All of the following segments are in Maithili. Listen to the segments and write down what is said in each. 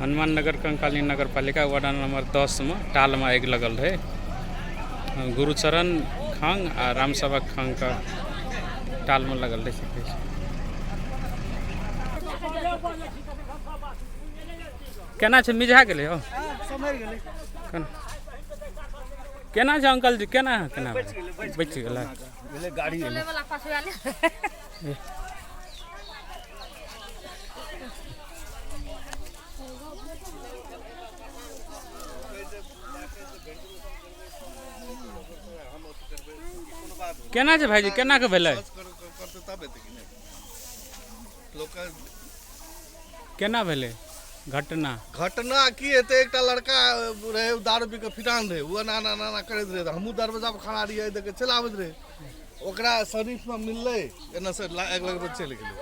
हनुमान नगर कंकाली नगरपालिका वार्ड नंबर 10 मे टालमे आगि लगल रहै। गुरुचरण खांग आ रामसेवक खांगके टालमे लगल रहै से कहै छै। केना छै, मिझा गेलै हौ? सम्हरि गेलै। केना केना छै अंकल जी, केना केना बचि गेलै? गाड़ी। चलैवला पछुआ ले। केना छै भाईजी, केना के भेलै? करतै तब हेतै कि नहि लोकके। केना भेलै घटना? घटना की हेतै, एकटा लड़का रहै, ओ दारू पी कऽ फिरान रहै। ओ एना एना एना एना करैत रहै तऽ हमहूँ दरवाजा पर खड़ा रहियै, देख कऽ चलि आबैत रहै। ओकरा शरीफमे मिललै, एना से आगि लगबै चलि गेलै।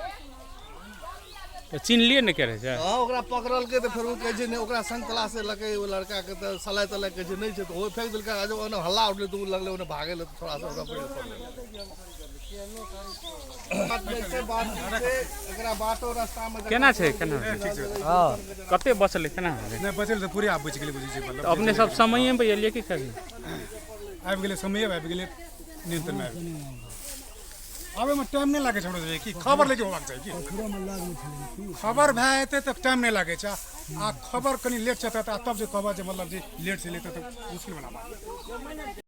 तऽ चिन्हलियै ने के रहै छै? हँ, ओकरा पकड़लकै तऽ फेर ओ कहै छै नहि, ओकरा संग तलाशे लकै ओ लड़काके तऽ सलाइ तलाइ कहै छै नहि छै, तऽ ओ फेक देलकै आ जब ओन्ने हल्ला उठलै तऽ ओ लगलै ओन्ने भागै लए, तऽ थोड़ा सा ओकरा पकड़ि पड़लै। बात नहि छै, बात ई छै एकरा बाटो रास्तामे। केना छै, केना कते बचलै, केना भेलै? नहि बचल तऽ पूरे आब बचि गेलै, बुझै छै मतलब। तऽ अपने सब समये पर एलियै की करी? आबि गेलै, समय आबि गेलै, नियंत्रणमे आबि गेलै। आबैमे टाइम नहि लागै छै हमरा सबके, की खबर लेके होबाक चाही, की खबर भए जेतै तऽ टाइम नहि लागै छै। आ खबर कनि लेट छै तऽ तब जे कहबऽ जे मतलब जे लेट से लेतै तऽ मुश्किल बना बात।